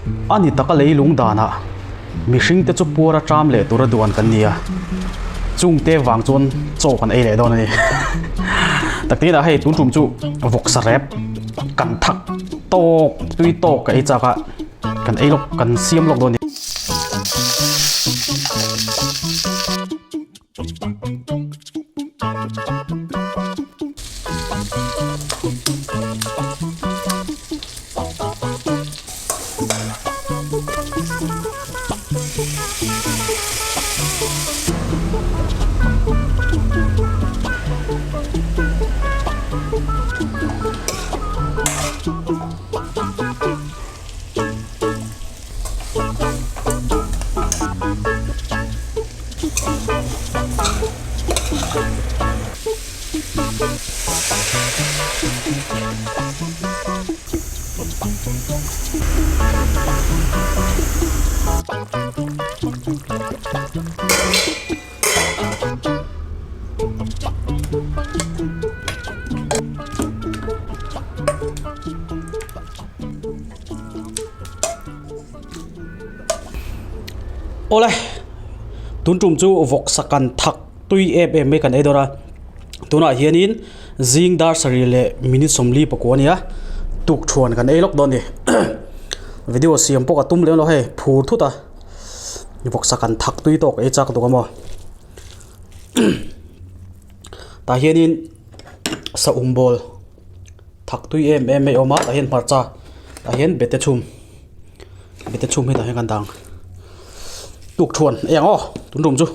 A ni taka leilung danah mihringte chu puar a ṭam leh tura duan kan ni a, chungte vang chuan chaw kan ei leh dawn a ni. Taktinah hei tun tum chu vawksa rep kan thak tawk tui tawk ka ei chak a, kan ei lawk kan siam lawk dawn a ni. Awle tun tum chu vawksa kan thak tui em em mai kan ei dawn a tunah hianin zing dar sarih leh minute 40 pakua a ni a tukthuan kan ei lawk dawn a ni video siam pawh ka tum lem lo hei phur thut a vawksa kan thak tui tawk ei chak duh a maw tah hianin saum bawl. Thak tui em em mai a awm a tah hian hmarcha tah hian bete chhum bete chhum hi tah hian kan dang tuk thuan eng aw tun tum chu.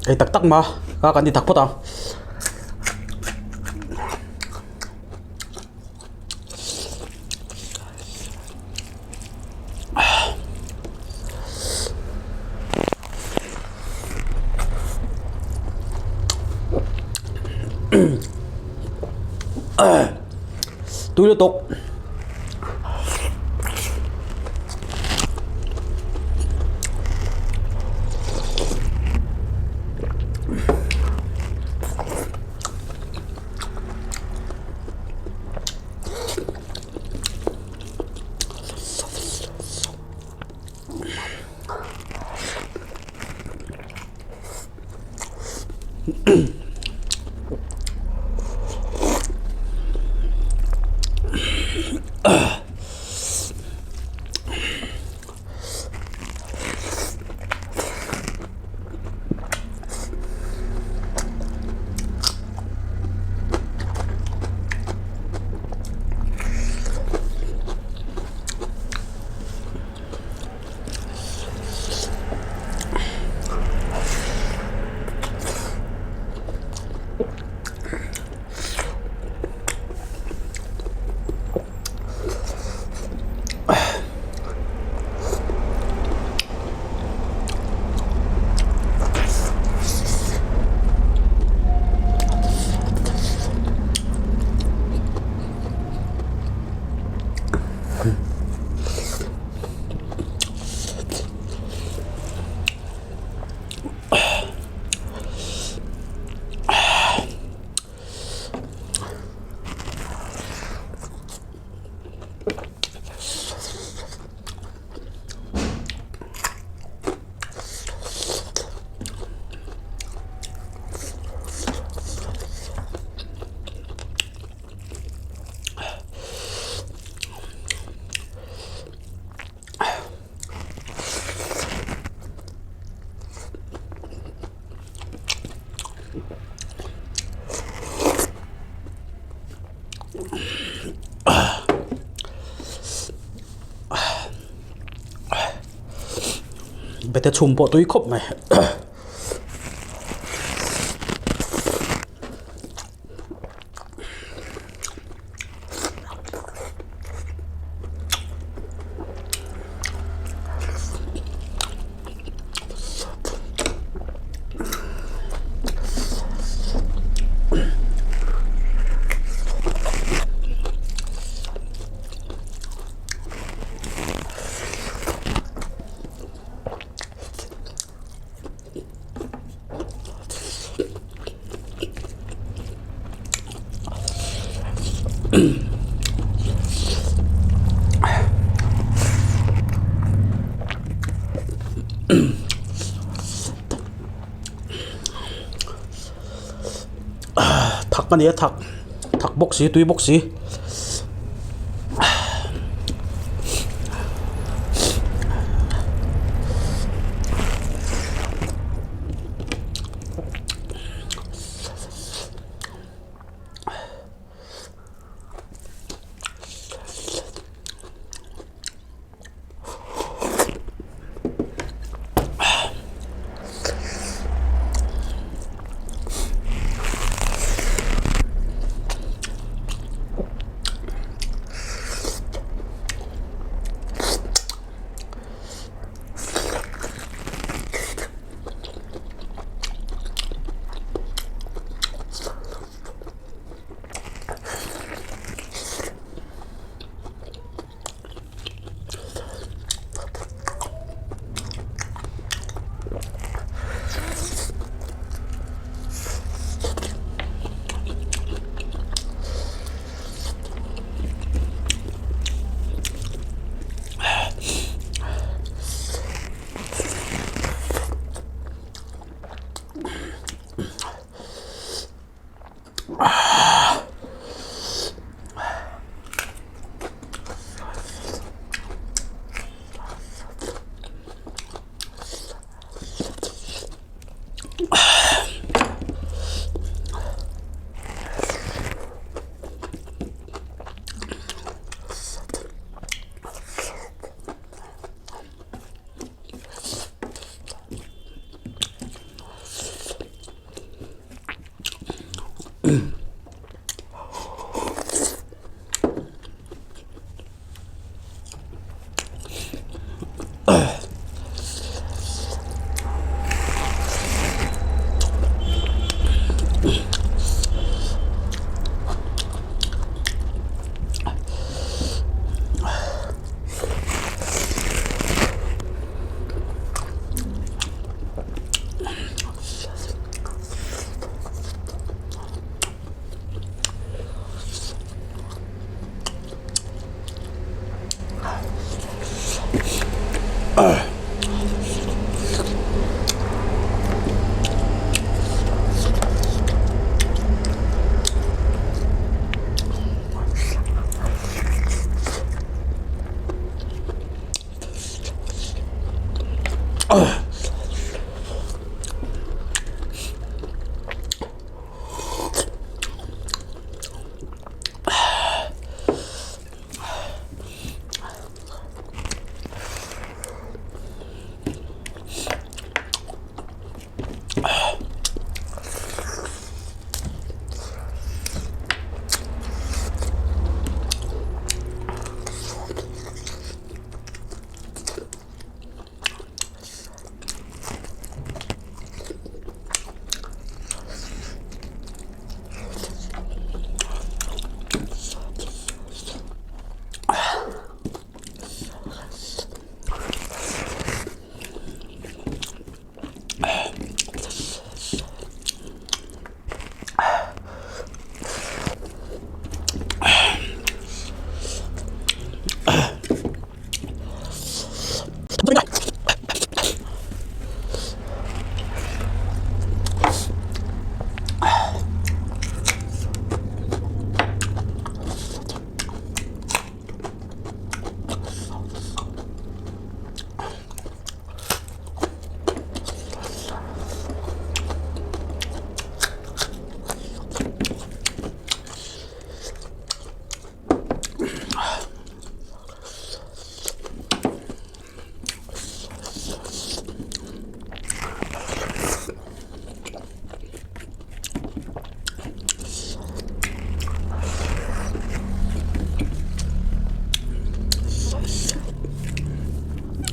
Ei tak tak ma ka kan ti tak phawt ang. Tui lutuk. Bete chhum pawh tui khawp mai. a ni a thak thak bawk si tui bawk si.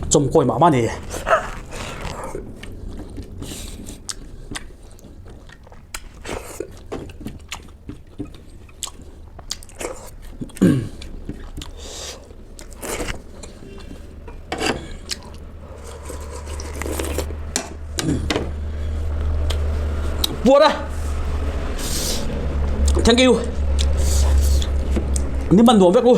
Chawmkawi mah mah a ni. Puar a thank you ni man nuam vek u.